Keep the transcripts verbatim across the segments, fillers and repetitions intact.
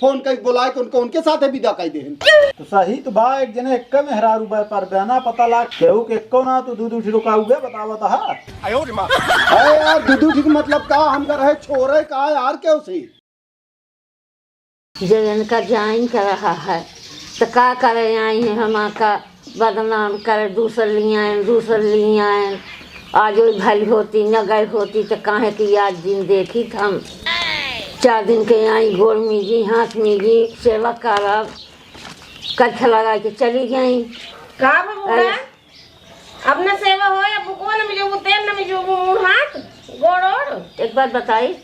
फोन कइ बोलाए के उनको, उनके साथे विदा कइ देहेन। तो सही तो बा, एक जने एक्का मेहरारू बा, पर बयाना पता लाग, केहू के एक्को ना, तो दू दू ठो का उगे बतावत हा। अरे यार, दू दू ठो के मतलब का, हमका रहे छोरे का यार, केहू से? जब इनका जाइन का रहा है, तो का करे आई हैं, हमार का बदनाम करे, दूसर लियाएन, दूसर लियाएन। आज ओई भली होती, न गए होती, तो काहे कि आज दिन देखी त हम। चार दिन के आई, गोड़ मीजी, हाथ मीजी, सेवा करब, कच्छ लगा के चली गई। का बा बूढ़ा? अरे। अब न सेवा हो, या बुकवा न मिजो, तेल न मिजो, मुँह हाथ, गोड़ ओड़। एक बात बताई,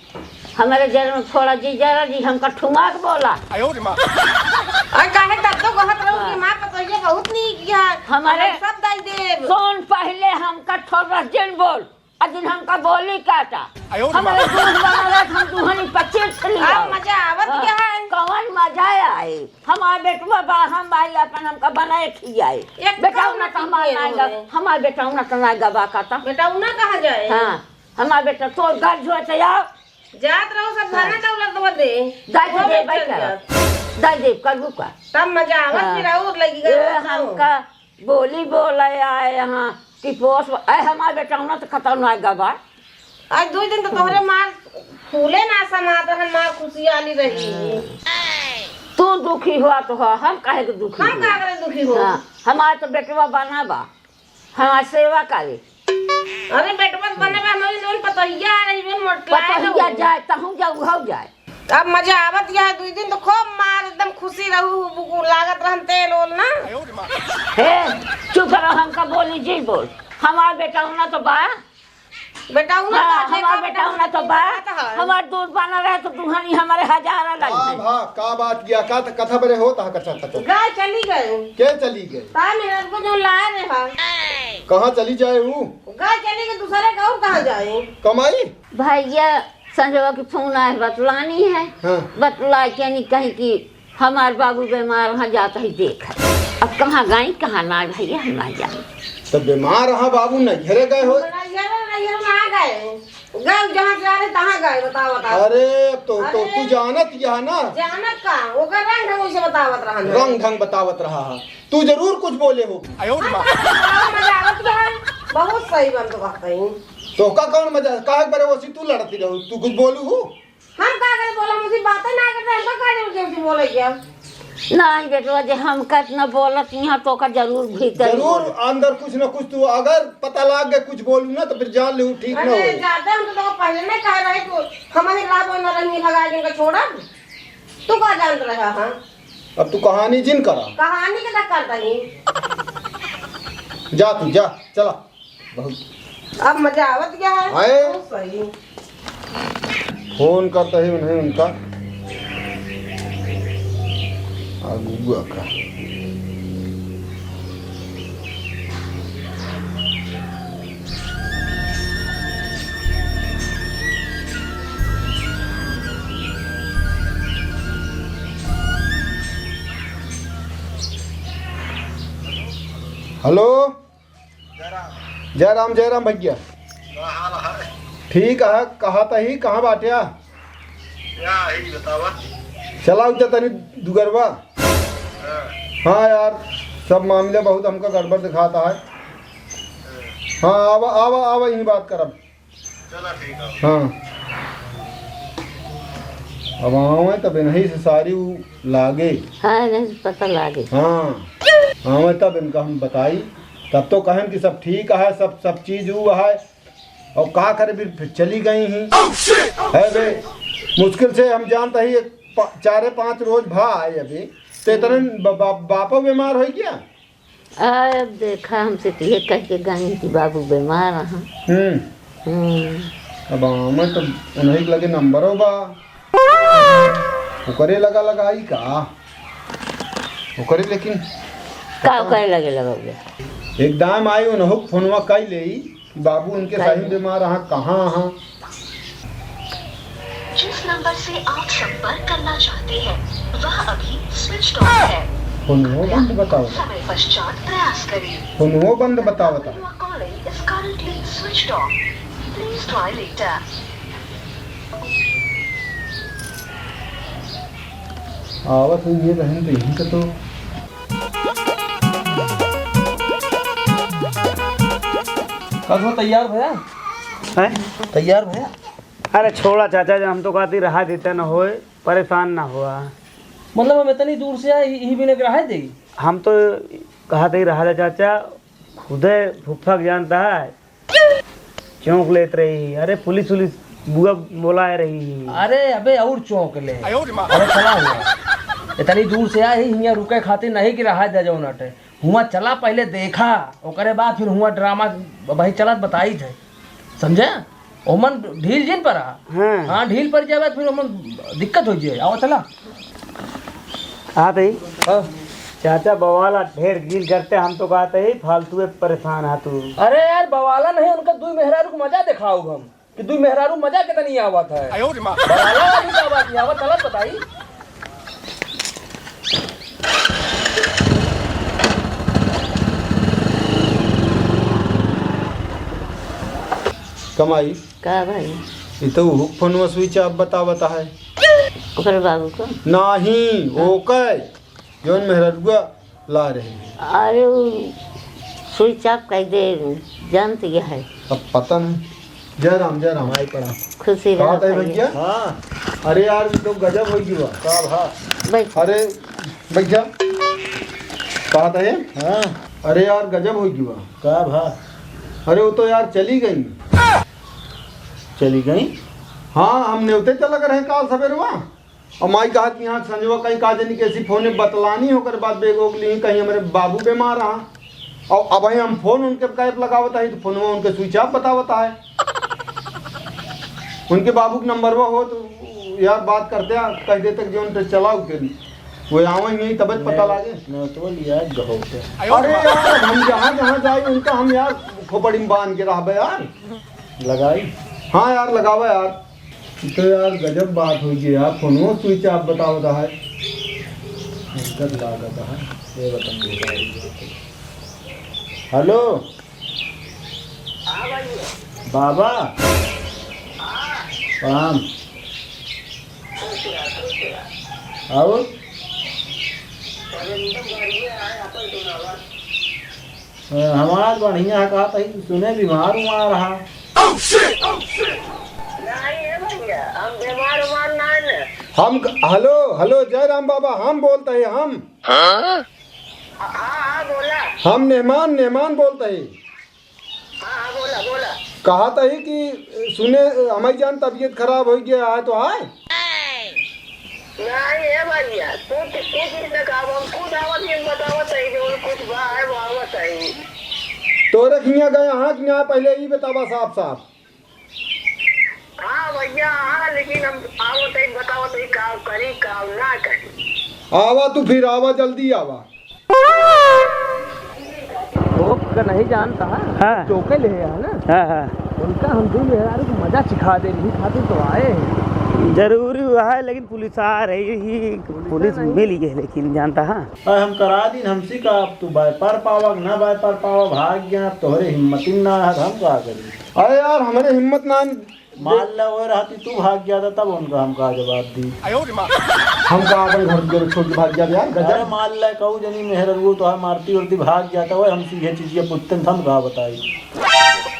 हमारे जन्म में फोड़ा जी, जरा जी, हमका ठुमाक बोला। और काहे तब तो कहत रहू कि हाँ। हमार पतोहिया बहुत नीक है, हमारे हम सब दई देब। सुन, पहले हमका ठोर जिन बोल, अदिन हमका बोली काटा। हमारे दूध बना रहे, हम दुहनी पच्चीस खिली अब आओ। मजा आवत हाँ। क्या है? कौन मजा आए? हमार बेटवा बा, हम भाई अपन हमका बनाए खियाए। एक बेटा काम ना तो हमार नहीं ना है। ग-, हमार बेटा ना तो ना गवा काटा। बेटा ना कहाँ जाए? हाँ। हमार बेटा तोर घर जो है, तो आओ। जात रहो, सब धन हाँ। दौलत दे दे। दाई वो दे, बेच भाई चल का। जात। दाई दे, करबू का? तब मजा आवत, हाँ। फिर और लगी ए, गई, बताओ। हमका बोली बोले आए यहाँ कि पोस, ए, हमार बेटौना तो खतरनाक गवा। आज दो दिन तो तोहरे मार फूले ना समात रहन, मार खुशियाली रही। तू दुखी हुआ तो हो, हम काहे के दुखी हम हुआ? का करे दुखी हो? हाँ, हमार तो बेटवा बना बा। हमार सेवा करे। अरे बेटवा तो बने बा, हमारी जौन पतोहिया आ रही, जौन मोटलाए पतोहिया हो। जाए, तहूँ जाऊ, हऊ जाए। अब मजा आवत यह दुई दिन तो खूब मार, एकदम खुशी रहू, बुकु लागत रहन तेल ओल ना। हे, चुप रह, हमका बोली जी बोल। हमार बेटौना तो बा। बेटौना हाँ, का हमार बेटौना तो बा। बात है। हमार दूध बना रहे तो दुहनी हमारे हजारा लग का जाए। भा, का बात किया, का त-, कथा बरे होत है, कथा, कथा। गाय चली गए। के चली गए? तार मेहरारू को जो लाए रहे हैं। कहाँ चली जाए ऊ? गाय चली गए, दूसरे का और कहाँ जाए? कमाई? भैया, संजवा की फोन आए, बतलानी है। हाँ। बतला के नहीं कहीं कि हमार बाबू बीमार हैं, जात ही देख है। अब कहाँ गई, कहाँ ना, भैया, हम ना जानी। तो बीमार रहा बाबू, नैहरे गए हो? नैहरे, नैहरे ना गए। गए जहाँ जा रहे, तहाँ गए, बताओ, बताओ। अरे, अब तो, तो अरे, तू जानत यह ना। जानत का? ओकर रंग ढंग उसे बतावत रहा ना। रंग ढंग बतावत रहा है। तू जरूर कुछ बोले हो। आयो रे माँ। हाँ, मजा आवत है। बहुत सही बात तो कहते हैं। तो का कौन मजा? काहे बरे वसी तू लड़ती रहू? तू कुछ बोलू हो? हम का करे बोला, मुझे बातें ना करते, हम तो का जरूर जरूर बोले क्या? नहीं बेटवा, जे हम कत न बोलत यहाँ तो का जरूर भीतर जरूर बोले। अंदर कुछ न कुछ तू अगर पता लाग गए कुछ बोलू ना तो फिर जान ले ठीक न अरे हो। ज्यादा हम तो पहले नहीं कह रहे तो हमारे राह में न रहनी भगा के इनका छोड़ा। तू का जानत रहा, हाँ? अब तू कहानी जिन करा। कहानी के ना करता ही। जा तू, जा, चला। बहुत अब मजा आवत क्या है? आए। बहुत सही। फोन करता है उन्हें, उनका। आ, गुगुआ का। हेलो। जय राम, जय राम भैया। का हाल है? ठीक है, कहा तही, कहाँ बाट्या? या ही बतावा। चला उठा तनी दुगरवा। हाँ। हाँ यार, सब मामला बहुत हमका गड़बड़ दिखाता है। हाँ, आवा, आवा, आवा, यहीं बात करब। चला ठीक है। हाँ। अब आवे तब इन्हीं से सारी उ लागे। हाँ, इन्हीं से पता लागे। हाँ। आवे तब इनका हम बताई। तब तो कहन कि सब ठीक है, सब, सब चीज उ है। और का करे, फिर, फिर चली गई ही। Oh, shit! है बे, मुश्किल से हम जानता ही एक पा-, चारे पाँच रोज भा आए अभी। तो इतने ब-, बा-, बापो बीमार हो गया। अब देखा, हमसे तो ये कह के गई कि बाबू बीमार हैं। हम्म। हम्म। अब हमें तो उन्हीं के लगे नंबरो बा। ओकरे लगा लगाई का? ओकरे लेकिन का ओकरे लगे लगाई? एक दाम आई, उन्हों फोनवा कई लेई। बाबू उनके सही बीमार, अहाँ कहाँ, अहाँ? जिस नंबर से आप संपर्क करना चाहते हैं, वह अभी switched off है। फोनवो बंद बताओ। समय पश्चात प्रयास करें। फोनवो बंद बताओ बता। You are calling is currently switched off. Please try later. आवत हुई ये बहन तो यहीं से तो। का हो तैयार भया? हैं? तैयार भया? अरे छोड़ा चाचा, जब हम तो कहती रहा देते न होए, परेशान ना हुआ। मतलब हम इतनी दूर से आए, यही बिना रहा दे? हम तो कहते ही रहा दे चाचा, खुदे फुफ्फा के जानता है, चौंक लेत रही। अरे पुलिस उलिस बुआ बोलाए रही। अरे अबे और चौंक ले। अरे चला हुआ, इतनी दूर से आए ही, हियाँ रुके खातिर नहीं कि रहा दे जाओ नटे। हुआँ चला पहले देखा, ओकरे बाद फिर हुआँ ड्रामा भाई चलत बताई थे, समझे? ओमन ढील जिन परा। हाँ। हाँ, ढील पड़ जावे तो फिर ओमन दिक्कत हो जाए। आओ चला। हाँ भाई। हाँ। चाचा बवाला ढेर गील करते, हम तो कहते ही फालतू में परेशान है तू। अरे यार बवाला नहीं, उनका दुई मेहरारू को मजा दिखाओ हम कि दुई मेहरारू मजा कितनी आवत है। आयो रे माँ। बवाला वाली का बात नहीं आवत, गलत बताई। कमाई। का भाई? ई तो उ फोनवा switch off बतावत है। ओकरे बाबू को? नाही, ओके। जौन मेहररुआ ला रहे हैं। अरे, उ switch off कर दे, जानत ही है। अब पता नहीं। जय राम, जय राम, आई पड़ा। खुशी रहो कहा था भैया। भैया? हाँ। अरे यार, ई तो गजब होइ गया। का भा? बैठ। अरे, बैठ जा। कहा था ये? हाँ। अरे यार, गजब होइ गया। का भा? अरे, वो तो यार चली गई। चली गई? हाँ, हम नेवते चला गए रहे काल सवेरवा। और माई कहत कि हाँ, संजवा कहीं का जनी कैसी फोन बतलानी, ओकर बाद बैग वैग ली, कहीं हमरे बाबू बीमार रहा। और अब हम फोन उनके कैप लगावत है, तो फोनवा उनके switch off बतावत है। उनके बाबू के नंबरवा हो, तो यार बात करते हैं, कह देते कि जो उनके चलाओ के लिए। वो आवे ही नहीं, तब पता लागे। न तो लिया गहो के। अरे यार, हम जहाँ, जहाँ जाए, उनका हम यार खोपड़ी में बांध के रहबे यार। लगाई? हाँ यार, लगावा यार। ई तो यार गजब बात होइ गई यार, फोनवा switch off बतावत है। इनकर लागत है, ये बताइए। हेलो। बाबा। प्रणाम। और? अ, हमार बढ़िया है, कहा था कि सुने बीमार उमार रहा। नहीं है भैया, हम बीमार उमार ना है। हम, हेलो, हेलो, जय राम बाबा, हम बोलते हैं, हम। हाँ? हाँ, हाँ, बोला। हम मेहमान, मेहमान बोलते हैं। हाँ, हाँ, बोला, बोला। कहा था ही कि सुने, हमारी जान तबीयत खराब होइ गया है, तो आए? नहीं, ए भैया, कुछ, कुछ नहीं कहा, हम खुद आवत ही, हम बतावत ही, जो कुछ बा है, वो आवत ही। तोरे हियाँ गए हाँ कि ना, पहले ई बतावा साफ साफ। हाँ भैया, हाँ, लेकिन हम आवत ही, बतावत ही, का करी, का ना करी। आवा तू फिर, आवा, जल्दी आवा। ओके नहीं जानता है, हाँ। चौके ले है ना? हाँ, हाँ। उनका हम दुई मेहरारू को मजा सिखा दे, यही खातिर तो आए हैं। जरूरी हुआ है, लेकिन पुलिस आ रही ही, पुलिस पुलिस नहीं। मिल गए, लेकिन जानता है। अरे हम करा दीन, हमसे का, अब तू व्यापार पावा कि ना व्यापार पावा, भाग गया, तोहरे हिम्मत ही ना है, हम का करी? अरे यार, हमरे हिम्मत ना मान ले, ओए रहती तू भाग गया था, तब उनका हम का जवाब दी। हम का अपन घर के छोड़ के भाग गया यार, गजब। अरे मान ले, कहू जनी मेहररुओ तो है, मारती उरती भाग गया था, ओए हम सीधे चीज ये पूछते हैं, हम का बताई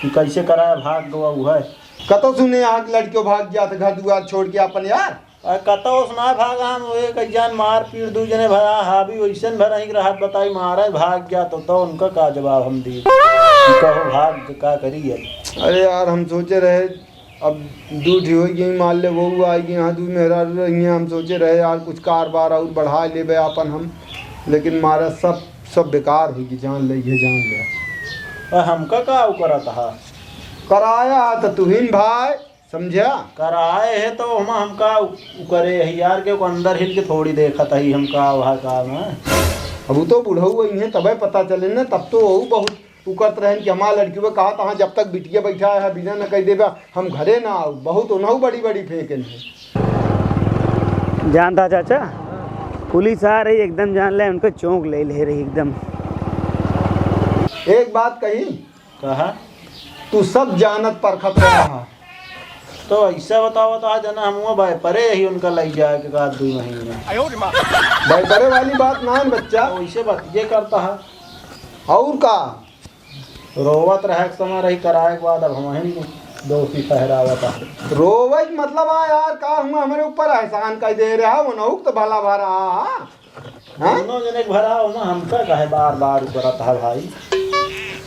कि कैसे कराया भाग गवा वो है। कतो सुने यहाँ के लड़कियों भाग गया था घर दुआर छोड़ के अपन यार। अरे कतो सुना भागा हम, वो एक जान मार पीट दू जने भया, हावी वैसन भर ही रहत बताई, मारे भाग गया तो, तो उनका का जवाब हम दी कि कहो भाग का करी है। अरे यार, हम सोचे रहे अब दू ठी होइ गई, मान ले, वो आई गई, यहाँ दू मेहरारू रही हैं। हम सोचे रहे यार, कुछ कारोबार और बढ़ा लेबे आपन हम, लेकिन मारा सब, सब बेकार होइ गई, जान ले, ये जान ले। अरे हमका का उ करत हा? कराया हा तो तुहिन भाई, समझा? कराए है तो हम, हमका उ, उ करे है यार, के ओकर अंदर हिल के थोड़ी देखत ही हमका वहा का में। अब उ तो बुढ़ऊ हुई हैं, तबे पता चले ना, तब तो वो बहुत उ करत रहन कि हमार लड़कियो कहा तहाँ जब तक बिटिया बैठा है, बिना न कह देबा, हम घरे ना आऊ। बहुत ओनहु बड़ी बड़ी फेंकन है। जानता चाचा, पुलिस आ रही, एकदम जान ले, उनको चौंक ले ले रही एकदम। एक बात कही, कहा? तू सब जानत परखत रहा। तो ऐसा बतावा तो आज ना हम वो बाय परे ही उनका लई जाए के बाद दुइ महीने। बाय परे वाली बात ना है बच्चा। तो ऐसे बात ये करता है। और का? रोवत रहे के समय रही कराए के बाद अब हम ही दोषी ठहरावत है। रोवे के मतलब आ यार, का हुआ हमरे ऊपर एहसान कर दे रहा, वो नहुक तो भला भरा। हाँ? दोनों जने के भरा हो ना, हमका काहे बार बार उ करत है भाई?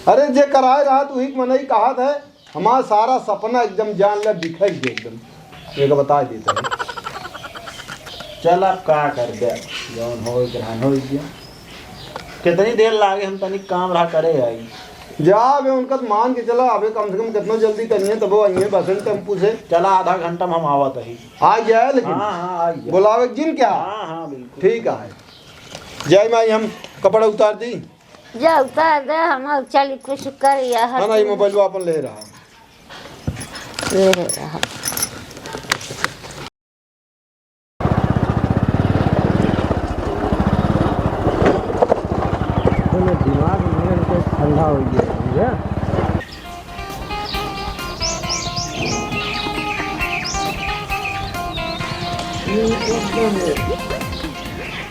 अरे जे कराए रहा तू ही के मनई कहत है, हमार सारा सपना एकदम जान ले बिखर गया एकदम। एक बता देता है। चल अब का कर दे, जौन हो ग्रहण हो गया। कितनी देर लागे, हम तनिक काम रहा करे आई। जा बे, उनका तो मान के चला, अबे कम से कम कितना जल्दी करिए, तब वो आइए बसन टेम्पू से। चला आधा घंटा में हम आवत ही। आ गया है लेकिन? हाँ, हाँ, आ गया। बुलावे के जिन क्या? हाँ, हाँ, बिल्कुल। ठीक है। जाए माई, हम कपड़ा उतार दी। जा उतार दे, हम चली कुछ कर या हाँ, नहीं, मोबाइल अपन ले रहा। ले रहा। दिमाग में तो ठंडा हो गया, समझा?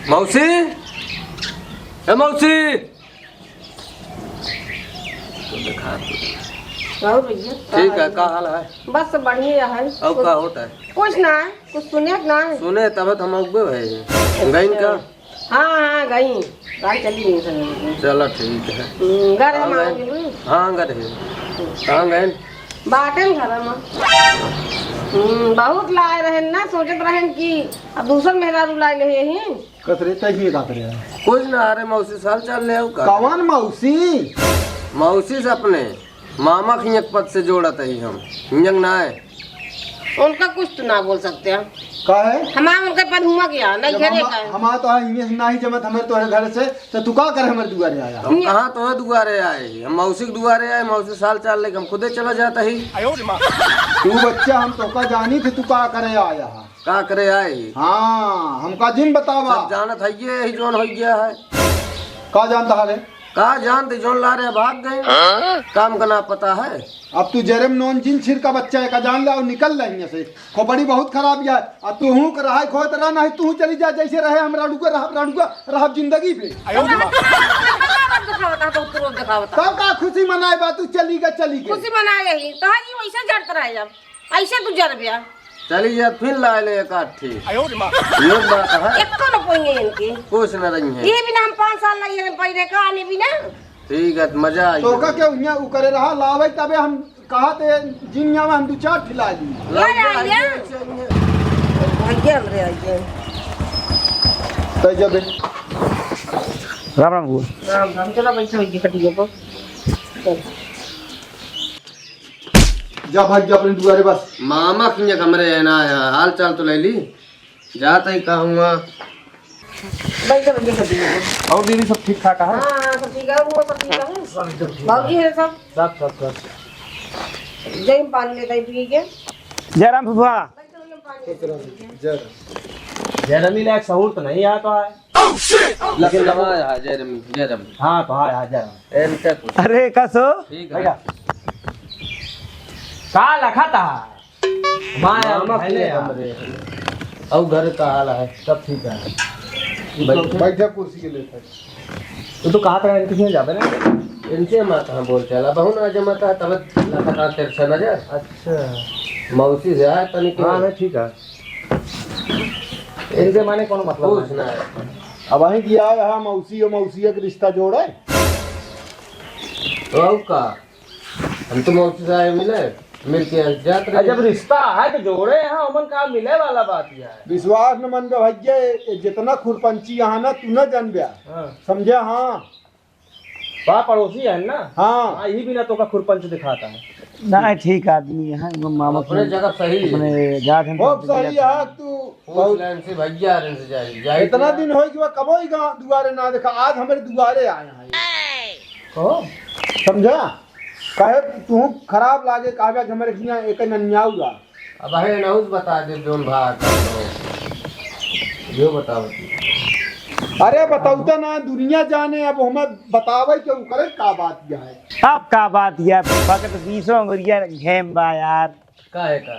मौसी, ए मौसी। और भैया, ठीक है, का हाल है? बस बढ़िया है। और का होता है? कुछ ना है, कुछ सुने के ना है। सुने तब तो हम अउबे भए हैं। गइन का? हाँ, हाँ, गई। गाड़ी चली गई सर। चलो, ठीक है। हम्म, घर कहाँ में गए? आओगे ना? हाँ, घर है। कहाँ गए? बाटेन घर में। हम्म, बहुत लाए रहन ना, सोचत रहन कि अब दूसर मेहरारू लाए ले ही। कतरे तक ये का करे? कुछ ना, अरे मौसी से हाल चाल ले आओ का? कवन मौसी? मौसी से अपने मामा खियक पद से जोड़त ही हम। हियक ना है। उनका कुछ तो ना बोल सकते हैं। का है? हमार उनके पद हुआ क्या? नहीं जब घरे हम, का है। हमार तो हियक ना ही जमत हमारे तोहरे घर से, तो तू का करे हमारे दुआरे आया? हम कहाँ तोहरे दुआरे आए ही? हम मौसी के दुआरे आए, मौसी से हाल चाल लेके हम खुदे चला जाता ही। तू बच्चा, हम तोका जानी थे, तू का करे आया है? का करे आए ही? हाँ, हमका जिन बतावा। सब जानत है ये, यही जौन हो गया है। का जानता है रे? का जानते, जौन ला रहे भाग गए। हाँ? काम का ना पता है। अब तू जरम नॉन जिन छिड़का बच्चा है, का जान ले और निकल ले यहाँ से। खोपड़ी बहुत खराब है। अब तू हूँ रहा खोत रहा, नहीं तू चली जा, जैसे रहे हम राडुका रहा, राडुका रहा जिंदगी पे। आयो रे माँ। रोज दिखावता है, बहुत रोज दिखावता। तब का खुशी मनाए बा, तू चली गए, चली गए। खुशी मनाए यही, तो हाँ जी वैसे जड़त रहे जब। ऐसे तू जरबिया। चली जा, फिर ला ले एक आध ठी। आयो रे माँ। ये बात है। एको न पोइंगे इनकी। कुछ न रही है। ये बिना हम पाँच साल लगी हैं पहले का आने बिना। ठीक है, मजा आई। तो का क्यों यहाँ उ करे रहा, लावे तबे हम कहा थे जिन यहाँ हम दो चार ठी ला ली। ला ले आइए। भैया हमरे आइए। तो जब राम राम बोल। राम राम, चला बैठो, ये खटिया पर। चल। जा भाग जा अपने दुआरे बस। मामा खिंजक हमरे है ना, यहाँ हाल चाल तो ले ली। जात ही कहूँगा। बैठ जा, बैठ जा, बैठ जा। और दीदी सब ठीक ठाक है? हाँ, हाँ, सब ठीक है, वो सब ठीक है। सब ठीक है। बाबूजी है सब? सब, सब, सब। जय पानी लेता है पी के। जय राम फुफा। बैठ जा, बैठ जा, पानी लेता है पी के। जय राम। जय राम, मिला एक सहूर तो नहीं आता है। लेकिन हाँ, हाँ, जय राम, जय राम। हाँ, तो हाँ, हाँ, जय राम। इनका कुछ। अरे, कसो? ठीक है। बैठा। का लखा था? माया मामा भले के यार। कमरे। और घर का हाल है? सब ठीक है। बैठ-, बैठा कुर्सी के लेकर। वो तो कहा था इनके साथ जाबे ना? इनसे हम कहाँ बोल चला? बहु ना जमाता है, तब लखा था तेरे से नजर। अच्छा। मौसी से आया तनिक। हाँ, नहीं, ठीक है। इनसे माने कोनो मतलब कुछ नहीं। ना है। अब वहीं किया है, हाँ, मौसी और मौसी के रिश्ता जोड़े। तो और का? हम तो मौसी से आए मिले, मिल के जात रहे। जब रिश्ता है तो जोड़े हैं, हमन का मिले वाला बात यह है। विश्वास न मन का भैया, ये जितना खुरपंची यहाँ ना, तू ना जानब्या। हाँ। समझे? हाँ। बा पड़ोसी है ना? हाँ। हाँ, यही बिना तो का खुरपंच दिखाता है। ना, ठीक आदमी है, वो मामा अपने की जगह सही है। अपने जात हैं खूब तो सही है, तू पूछ बहुत ले इनसे भैया, इनसे जाई, जाई इतना क्या? दिन होई कि वह कबो ही गाँव दुआरे ना देखा, आज हमारे दुआरे आया है। ओ, समझा? कहे तू खराब लागे, कहा कि हमारे हियाँ एक ननियाऊ रहा। अब है ना, उस बता दे जोन भाग। यो बताओ। अरे बताओ तो ना, दुनिया जाने, अब हमें बतावे के उ करे का बात यह है। अब का बात यह है, फकत बीसों अंगुरिया घेम बा यार। का है का?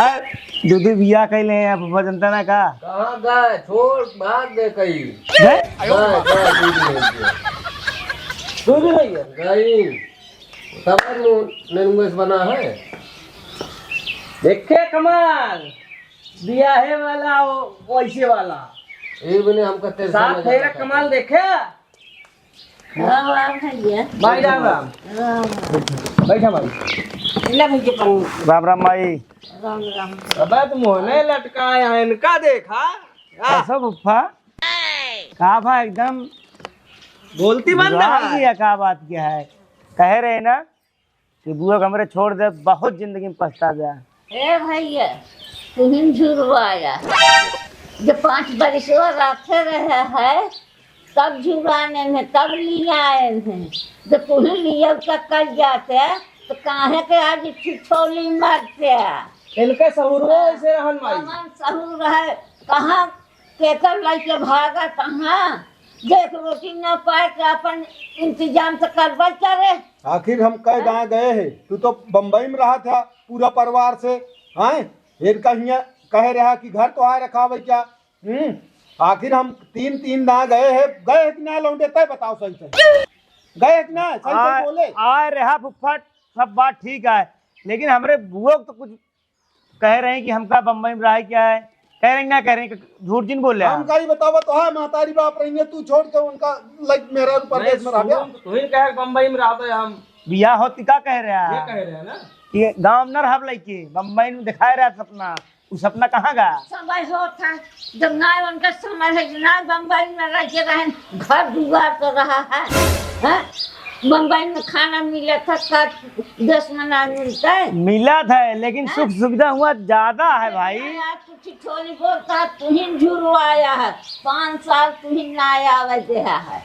अरे, दू दू बियाह कइले हैं, अब जनता ना का? कहाँ गए? छोड़, भाग गए कहीं। गए? गए, गए, दू दिन हो गया। दू दिन हो गया? गई। तब नू-, ननुआ से बना है। देखे कमाल, बियाहे वाला, ओ-, वैसे वाला। ये बने हमका तेरे साथ सामने फेरा जाना कमाल देखे। राम राम भैया। माई राम राम। राम राम। बैठा माई। ले भैया पानी। राम राम माई। राम राम। अबे तू मुँह नहीं लटकाए हैं, इनका देखा। आ। कैसा फूफा? का भा एकदम बोलती बंद है। का बात क्या है? कहे रहे ना कि बुआ के हमरे छोड़ दे, बहुत जिंदगी में पछता गया। ए भैया, तुहिन झुरवाया। जब पाँच बरिसवा राखे रहे है, तब झुराने में, तब लियाए हैं। जब तुहिन लिया तक कर जाते, तो काहे के आज ठिठोली मारते? इनके सहुरो ऐसे रहन माई। कौन सहूर है? कहाँ केकर लइके भागा, कहाँ? जे एक रोटी न पाए के अपन इंतजाम तो करबे करे। आखिर हम कै हाँ? गाँव गए हैं? तू तो बम्बई में रहा था पूरा परिवार से, हैं? इनका हियाँ कहे रहा कि घर तो आए रखावे क्या? हम्म? आखिर हम तीन, तीन दाँ गए हैं, गए हैं कि ना लौंडे? तय बताओ सही सही। गए हैं कि ना? सही सही आए, बोले। आए रहा फुफ्फट, सब बात ठीक है, लेकिन हमरे बुआ को तो कुछ कह रहे हैं कि हमका बम्बई में रहा है क्या है? कह रहे हैं ना, कह रहे हैं कि झूठ जिन बोल रहे हम हैं। का ही बतावा तो है, महतारी बाप रही है, तू छोड़ के उनका लाइक मेरा परदेश में रह गया। सुन, तो तू ही कहे बम्बई में रहबे हम। बियाह होती का कह रहे हैं? ये कह रहे हैं ना? कि गाँव न रहब लइके, बम्बई में दिखाए रहा सपना, उ सपना कहाँ गा? समय होत है, जब ना उनका समय है, ना बम्बई में रह के रहें, घर दुआर तो रहा है, हैं? बम्बई में खाना मिलत है, का देश में ना मिलता है? मिलत है, लेकिन हैं? सुख सुविधा हुआ ज्यादा है भाई। यार, तू ठिठोली बोलता है, तू ही झुरवाया है, पाँच साल तू ही ना आवे दे है,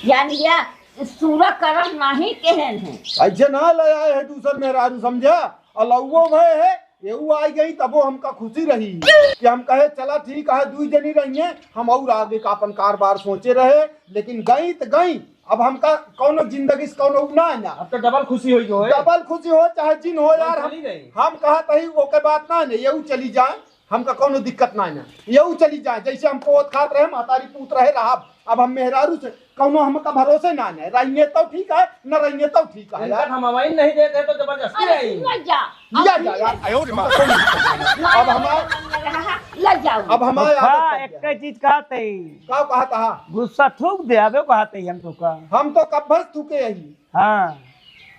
यानी या सूरा करम नहीं कहन है। ऐसे ना ले आए है दूसर मेहरारू, समझा? अलउओ भय है, एहू आई गई, तबो हमका खुशी रही कि हम कहे, "चला ठीक है, दुई जनी रहिए, हम और आगे का अपन कारबार सोचे रहे, लेकिन गई त गई।" अब हमका कौनो जिंदगी से कौनो उ ना है ना। अब तो डबल खुशी होई हो, है? डबल खुशी हो, चाहे जिन हो, हम यार, हम, चली गई। हम कहा तही ओके बात ना है ना, एहू चली जाए, हमका कौनो दिक्कत ना है ना, एहू चली जाए, जैसे हम पोत खात रहे, महतारी पूत रहे, रहब। अब हम मेहरारू से कौनो हमका भरोसे ना है, रहिए तो ठीक है, न रहिए तो ठीक है इनका यार। हम अवाइन नहीं देते तो जबरदस्ती अरे, रही। ले जा। लिया जा यार। आयो रे माँ। अब हमार, ले जाओ। अब हमार आदत हाँ, पड़ गया। एक चीज कहत है। का कहत हा? गुस्सा थूक दे, अबे कहत है हम तो का। हम तो कब भस थूके यही। हाँ,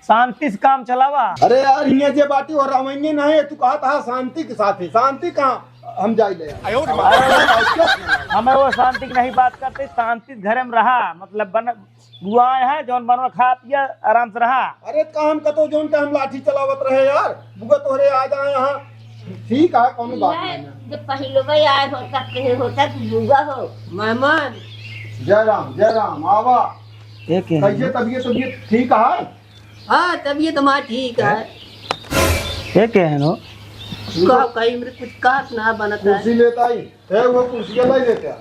शांति से काम चलावा। अरे यार, हियाँ जे बाटी हो रवाइए ना है, तू कहत हा शांति के साथ है, शांति कहाँ हम जाई ले? आयो रे माँ। अरे, हमें वो शांति की नहीं बात करते, शांति से घर में रहा, मतलब बन, बुआए हैं, जौन बनवा खा पिया, आराम से रहा। अरे, काम का तो जौन का हम लाठी चलावत रहे यार, बुआ तोहरे आ जाए यहाँ, ठीक है, कौनो बात नहीं है। जब पहले भाई आए हो, तब कहे हो, तब बुआ हो। मेहमान। जय राम, जय राम, आवा। एक है। कैसे तबीयत, तबीयत ठीक है? हाँ, तबीयत हमार ठीक है। ये क्या है नो? का कहीं मेरे कुछ काट ना बनता है। कुर्सी लेता ही। ए, वो कुर्सिया लाई लेते हैं।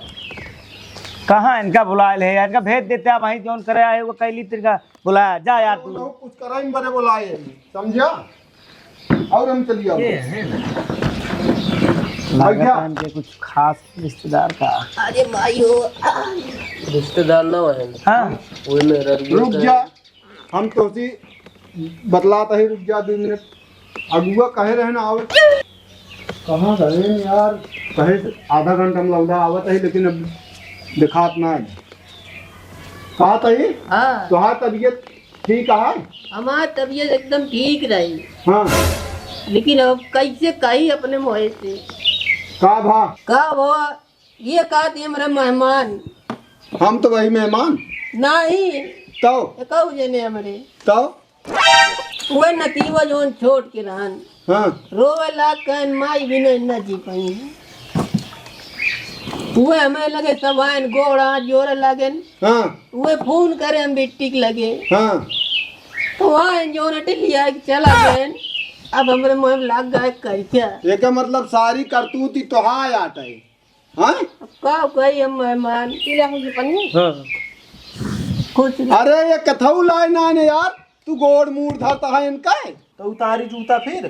कहाँ इनका बुलाए ले? इनका भेज देते हैं, वहीं जौन करे आए, वो कैली तिनका बुलाया। जा यार तू। वो कुछ कराई बरे बुलाए, समझा? और हम चलिए आओ। ये है ना। लागत है इनके कुछ खास रिश्तेदार का। अरे माई हो। रिश्तेदार ना है। हाँ। वो मेरा रुक जा। हम तोसी बतलात ही, रुक जा दो मिनट। अगुआ कहे रहे ना आवत, कहाँ गए न यार? कहे से आधा घंटा में लौटा आवत ही, लेकिन अब दिखात ना है। कहा तही? हाँ। तोहार तबीयत ठीक है? हमार तबीयत एकदम ठीक रही। हाँ। लेकिन अब कैसे कही अपने मोहे से? का भा? का भा? ये का दिए मेरे मेहमान? हम तो वही मेहमान। नहीं। तो? ये कहू जने हमरे। तो? वह नतीवा जोन छोट के रहन। हाँ। रोवे लाग कहन माई बिना न जी पाई। वह हमें लगे सब आयन गोड़ हाथ जोरे लागेन। हाँ। वह फोन करे हम बिट्टी के लगे। हाँ। तो आयन जोन अटे लिया के चला गए। अब हमरे मुँह में लाग गए कर क्या? एका मतलब सारी करतूत ही तोहार आटे। हाँ? अब का कही हम मेहमान? पी ले मुझे पन्नी। हाँ। खुश रह। अरे ये कथऊ लाए ना ने यार, तू गोड़ मूड़ धरता है इनका। तो उतारी जूता फिर?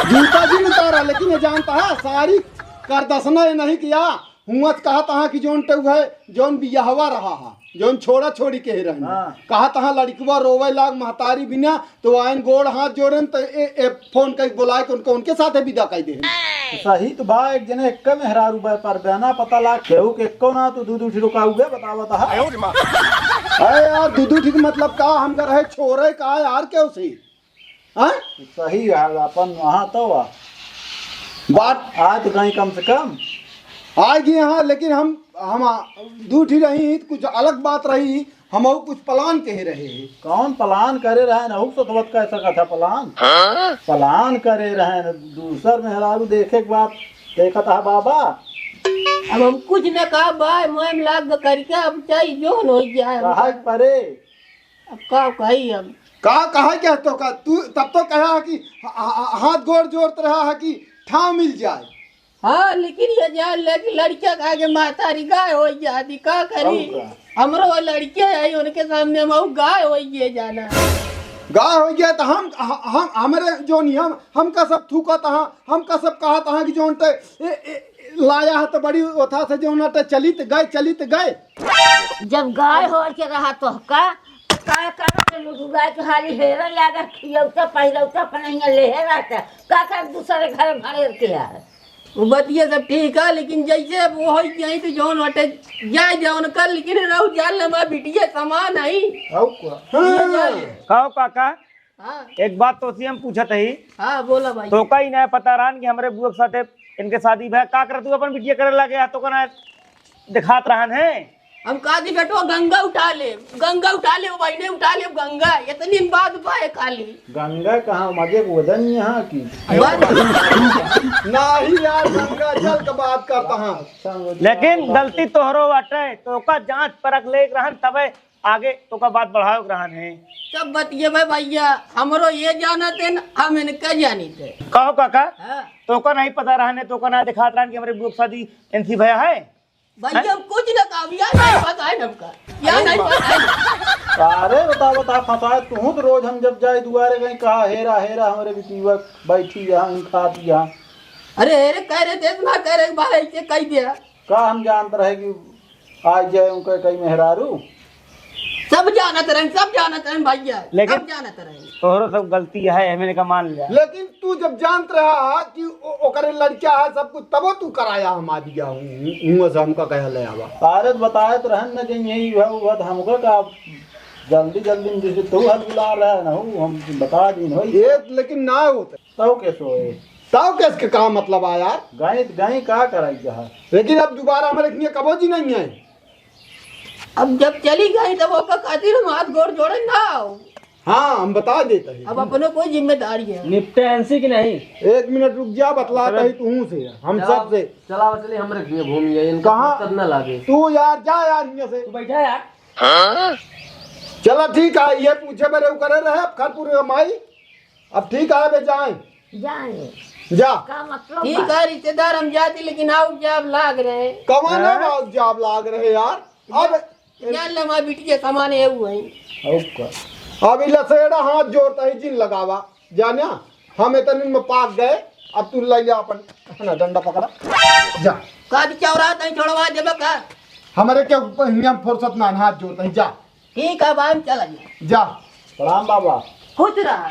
जूता भी उतारा, लेकिन ये जानता है, सारी करदसना ये नहीं किया। हुआं से कहत हा कि जौन टेऊ है, जौन बियाहवा रहा हा, जौन छोड़ा छोड़ी के रहन। हाँ। कहत हा लड़िकवा रोवे लाग महतारी बिना, तो आइन गोड़ हाथ जोड़न, तो ए, ए, फोन कइ बोलाए के उनको, उनके साथे विदा कइ देहन। तो सही तो बा, एक जने एक्के मेहरारू बा, पर बयाना पता लाग, केहू के एक्को ना, तो दू दू ठिरो का उगे बतावत हा। अरे यार, दू दू ठिक मतलब का, हमका रहे छोरे का यार, केहू से? हाँ? सही है, अपन वहाँ तो बा। बात आज गई कम से कम। आइ गए हाँ, लेकिन हम, हम दू ठी रही, कुछ अलग बात रही, हम और कुछ plan कहे रहे। कौन plan करे रहे न? हुक सोचवत कह सकत है plan? हाँ? Plan करे रहे न, दूसर मेहरारू देखे के बाद देखत है बाबा। अब हम कुछ न कहा बा, मोह में लाग करके अब चाहे जौन होइ जाए। कहा परे। अब का कही हम? का कहा क्या तो का? तू तब तो कहा कि हा-, हा-, हाथ गोड़ जोड़त रहा है कि ठाव मिल जाए। हाँ, लेकिन ये जान ले कि लड़किया के आगे महतारी गाय होइ जाती, का करी? और का? हमरो वो लड़के है, उनके सामने हम और गाय होइ गए जाना। गाय होइ गया तो हम, ह-, हम, हमरे जो नियम, हमका सब थूकत हा, हमका सब कहत हा कि जौन ते, ए, ए, लाया है तो बड़ी ओथा से जौन ते चलित गए, चलित गए। जब गाय होर के रहा तो का, का, का के लुटुराए के हाली हेरे लागे, खियौता, पहिरौता अपने हियां लेहे रहता, का, का दूसरे घर भरेर के आए। वो बतिया सब ठीक है, लेकिन जैसे अब वो होइ जाई तो जौन हटे जाए जौन कर, लेकिन रहू जान ले हमार बिटिया समान है। हौ का? ये जान ले। का हो काका? हाँ। एक बात तोसी हम पूछत ही। हाँ, बोला भाई। तोका ही ना पता रहन कि हमरे बुआ के साथे इनके शादी भा, का करत तू अपन बिटिया करे लागे, तोका ना देखात रहन है। हम का दी बेटवा, गंगा उठा ले, गंगा उठा ले, वो बहिने उठा ले, गंगा, इतनी बात बा है खाली। गंगा कहाँ, मजे को वजन यहाँ की। बस। नाही यार, गंगा जल के बात करता हाँ। अच्छा, वो लेकिन बात गलती तोहरो बाटे, तोका जांच परख लेक रहन तबे आगे तोका बात बढ़ावे के रहन है। सब बतिये भाई भैया, हमरो ये जानत है न, हम इनका जानित है। कहो काका, हाँ। तोका नहीं पता रहने, तोका ना दिखात रहन कि हमरे बुआ के शादी इनसी भया है। भैया, हम कुछ ना काम, या नहीं पता है हमका, या नहीं पता है। अरे बता, बता, फंसाए तू तो रोज हम जब जाए दुआरे कहीं कहा, "हेरा, हेरा, हमरे बिटिया बैठी यहाँ, हम खात यहाँ।" अरे, हेरे कह रहे, देश में कह रहे, भाई, ऐसे कह दिया। का हम जानत रहे कि आज जाए उनका कई मेहरारू? सब जानत रहे, सब जानत रहे भैया, लेकिन सब जानत रहे। तोहरो सब गलती है, हमें का मान लिया। लेकिन तू जब जानत रहा कि ओ-, ओकरे लड़का है सब कुछ, तबो तू कराया हम आ दिया हूँ, हूँ से हमका कह ले आवा। अरे तो बताए तो रहन न कि यही है, वो बात हमका का जल्दी, जल्दी में जैसे तू हल बुला रहा है ना, वो हम बता दीन हो। ये लेकिन ना होता। तब कैसे होए? तब कैसे के का मतलब आ यार? गई तो गई, का कराई जहाँ? लेकिन अब दोबारा हमारे लिए कबो जी नहीं है। अब जब चली गई तब ओकर खातिर हम हाथ गोड़ जोड़े ना आओ। हाँ, हम बता देते हैं। अब अपनो कोई जिम्मेदारी है। निपटे हंसी की नहीं। एक मिनट रुक जा, बतलाता चलो। ही तू से, हम चला, सब से। चला चली, हम रखिए भूमि है, इनका कहाँ? फुर्सत ना लागे। तू यार जा यार हियां से। तू बैठा यार। चला ठीक है, ये पूछे मेरे ऊ करे रहे, अब खरपुर माई। अब ठीक है, बे जाए। जाए। जा। का मतलब ठीक बा? है, रिश्तेदार हम जाती, लेकिन आउट जाब लाग रहे। कमाना हाँ? आउट जाब लाग रहे यार। अब जान ले, हमारी बिटिया समान है वो है। अब का? अब ई लसेड़ा हाथ जोड़ता ही जिन लगावा। जाना, हम इतने में पाक गए, अब तू ले जा अपन, है ना, डंडा पकड़ा। जा। का दी चौरा तई छोड़वा देबे का? हमारे के ऊपर हियां फुर्सत ना, हाथ जोड़ता ही, जा। ठीक है, अब हम चल जाए। जा। प्रणाम बाबा। खुश रहा।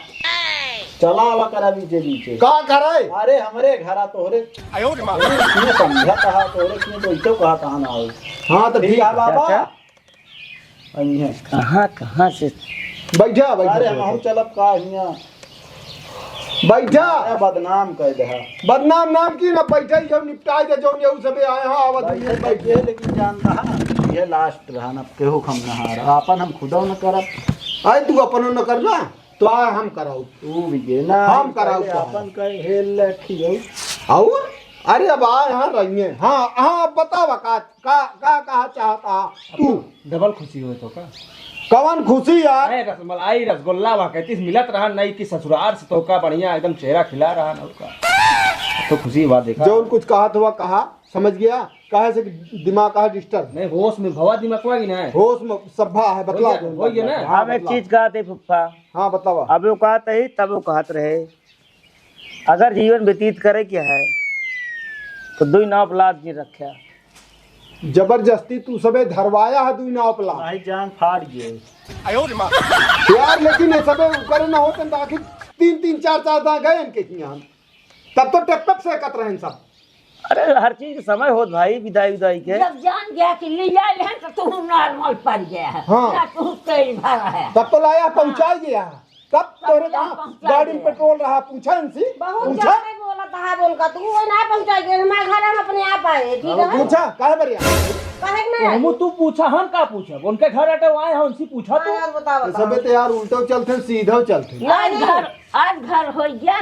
चला आवा करा बीचे बीचे। का करे? अरे हमरे घरा तोहरे। आयो रे माँ। तोहरे किए समझा कहा, तोहरे किए तो इतो कहा कहा ना हो। हाँ तो ठीक ठीक है है बाबा। अच्छा। अइहे। कहाँ, कहाँ से? बैठा, बैठा, अरे बैठा। हम चलब का हियाँ? बैठा। अरे बदनाम कर दे। बदनाम नाम की ना, बैठा ही जो निपटाए दे, जो ये सब आए हाँ, आवत बैठे, है। बैठे, लेकिन जानता है, ये लास्ट रहा ना, केहू हम ना हार, आपन हम खुदो न करब। आए तू अपनो न करना, तो आ हम कराऊ। तू भी ये ना, हम कराऊ पहले तो। आपन कहे हेल ले खियो। और? अरे अब आ यहाँ रहिए। हाँ, हाँ, अब बतावा का, का, का कहा चाहता तू? डबल खुशी होए तो का? कवन खुशी यार? अरे रसमलाई, रसगुल्ला, वह कहती मिलत रहा नहीं कि ससुराल से तो का बढ़िया एकदम चेहरा खिला रहा ना का। तो खुशी बात देखा। जो कुछ कहा तो वह कहा। समझ गया? काहे से कि दिमाग का disturb। नहीं, होश में भवा दिमागवा की ना है। होश में सब्भा है, बतला हो गया, दो। हो गया ना? हाँ, हम एक बतला। चीज कहत ही फुफ्फा। हाँ, बतावा। अब वो कहत ही, तब वो कहत रहे, अगर जीवन व्यतीत करे के है, तो दुई नाव पे लात जिन रख्या। जबरदस्ती तू सबे धरवाया है दुई नाव पे लात। भाई जान फाड़ गए। यार, लेकिन ये सबे करे ना होते तो आखिर तीन तीन चार चार दां गए इनके हियाँ। तब तो टेपक से एकत रहेन सब। अरे, हर चीज के समय होत भाई, विदाई विदाई के। जब जान गया कि लिया लेहन तो तू normal पड़ गया है। हाँ। ना तू तेल भरा है। तब तो लाया, हाँ। पहुँचा गया। तब तब तोरे लाया, कहाँ पहुँचा गाड़ी में गया। पेट्रोल रहा, पूछा इनसे? बहुत पूछा? ज्यादा बोला था, बोल का तू वो ना पहुँचा गया, हमारे घर हम अपने आप आए, ठीक है? पूछा, काहे बरिया? काहे के ना तो हम आए? तू पूछा, हम का पूछब? उनके घर अटे आए हैं, उनसे पूछा तू। हाँ, यार, बताओ, ये बताओ। सबे तो यार उल्टो चलते, सीधो चलते। आज घर, आज घर हो गया।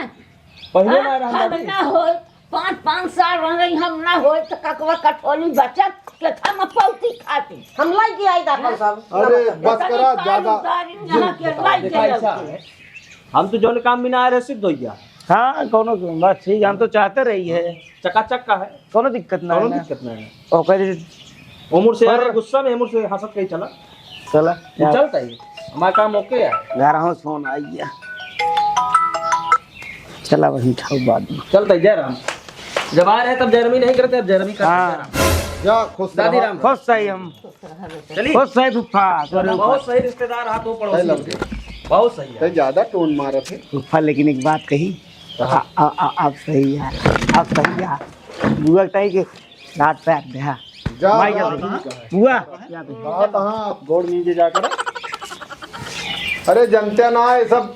पहिले हाँ, ना रहल हम बाटे। ना होई, पाँच, पाँच साल रह गई, हम ना होई, तो ककवा कठोली बचत, के हम पौती खाती। हम लाई के आई दाखल सब। अरे, बस करा, ज्यादा उतारी, उतारी, यहाँ के लाई के देखा, ऐसा लौटे। है। हम तो जौन काम में ना आए रहे, सिद्ध हो गया। हाँ, कौनो, बस ठीक है, हम तो चाहते रही है। चकाचक का है। कौनो दिक्कत ना कौनो है ना। दिक्कत ना है। ओकर उम्र से पर यार गुस्सा में, उम्र से हंसत कहीं चला। चला, तू चलता ही। हमारा काम OK है। घर हम फोन आ गया। चला वहीं खाओ बाद में। चलता ही, जय राम। जब आ रहे तब जय राम ही नहीं करते, अब जय राम ही करते, हाँ। जय राम। जा, खुश दादी रहा। राम। खुश सही हम। चली। खुश सही फुफ्फा, तोरे बहुत ऊपर। सही रिश्तेदार हाथ हो पड़ोसी चल, के। बहुत सही है। तो ज्यादा टोन मारत है। फुफ्फा, लेकिन एक बात कही। हाँ। आ, आ, आ, आप सही यार, आप सही यार। बुआ कही कि रात पे आते हैं। जा, माई जा, जा, ठीक है। बुआ। कहा कहाँ आप गोड़ नीचे जाकर? अरे, जनते ना, ये सब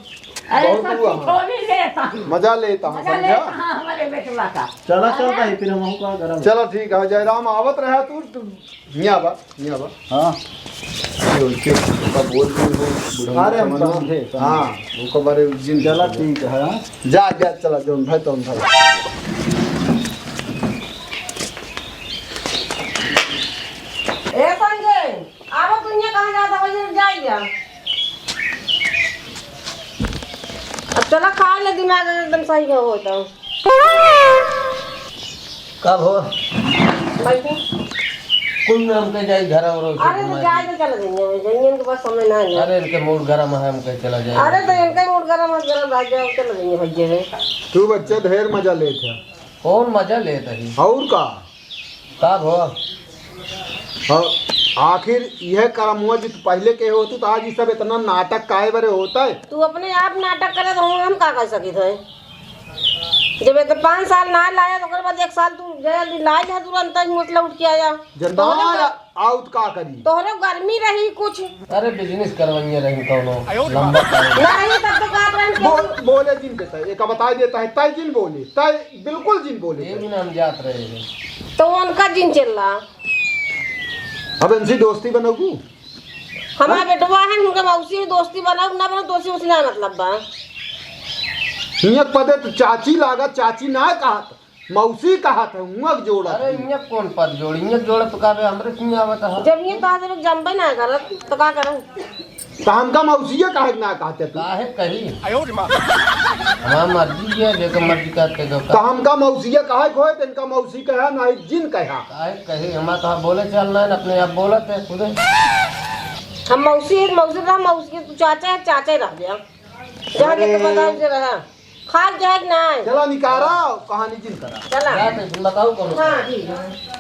अरे, बहुत सब हुआ। सिखोली लेता हूँ। मजा लेता हूँ, मजा समझा? लेता हूँ हमारे बेटवा का। चला, चलता है, फिर हम का गरम। चला, ठीक है, जयराम आवत रहा तू, तू हियाँ बा, हियाँ बा। हाँ। ये उनके का बोल दे, वो बुढ़ऊ अरे, हम समझ समझे, समझे। हाँ, उनको बारे जिन चला, ठीक है, हाँ। जा, जा, चला, जौन भाई, तौन भाई। ए संजय, आवा दुनिया कहाँ जाता हो, ये जाइया। अब चला खा ले, दिमाग एकदम सही हो, हो तो। कब हो? बैठो। कुल में हमके जाई घर और अरे तो जाए तो चला जाइए, जाइए, इनके पास समय ना है। अरे इनके मूड गरम है, हमके चला जाए। अरे तो इनका मूड गरम है, गरम रह जाए, चला जाइए भैया रे। तू बच्चा ढेर मजा लेत है। कौन मजा लेत है? और का? का भो? और आखिर यह करम हुआ जो तू पहले के होतू तो आज ये सब इतना नाटक काहे बरे होता है? तू अपने आप नाटक करे तो हम का कर सकित है? जब ये तो पाँच साल ना लाया तो ओकर बाद एक साल तू गया लाई जा तुरंत ही मतलब उठ के आया। जब ना तोहरे आया, का आउत का करी? तोहरे गर्मी रही कुछ। अरे business करवाइए रही कौनो लंबा time। नहीं तब तो बात रही के बोल, बोले जिन देता है, एक बता देता है, तय जिन बोले, तय बिल्कुल जिन बोले। ये भी ना हम जात रहे हैं। तो उनका जिन चल रहा। अब इनसे दोस्ती बनोगू? हमारा बेटवा है, उनका मौसी में दोस्ती बनाओ ना बनाओ, दोस्ती उसने मतलब बा। हियाँ पदे तो चाची लागा, चाची ना कहा था, मौसी कहा था, हुआं के जोड़ा अरे था। इहाँ कौन पद जोड़ी? इहाँ जोड़ा तो कहबे हमरे से आवत है। जब ये कहा जब जम्बे ना करत तो का करूँ? तो हमका मौसिया काहे के ना कहते तू? काहे कही? हमार मर्जी है, जेकर मर्जी कहते जो तो का। हमका मौसिया काहे के होए, तो इनका मौसी कहा, ना ही जिन कहा। काहे कही? हमार तो बोले चल ना, अपने आप बोलत है खुदे। हम मौसी है, मौसी रहा, मौसी के तू चाचा है, चाचा ही रह गया। जहाँ के तो अरे। बताओ जे रहा। खा जाए कि ना? चला निकारा, कहानी जिन करा। चला। जा तो जिन बताओ कौन। हाँ, ठीक है।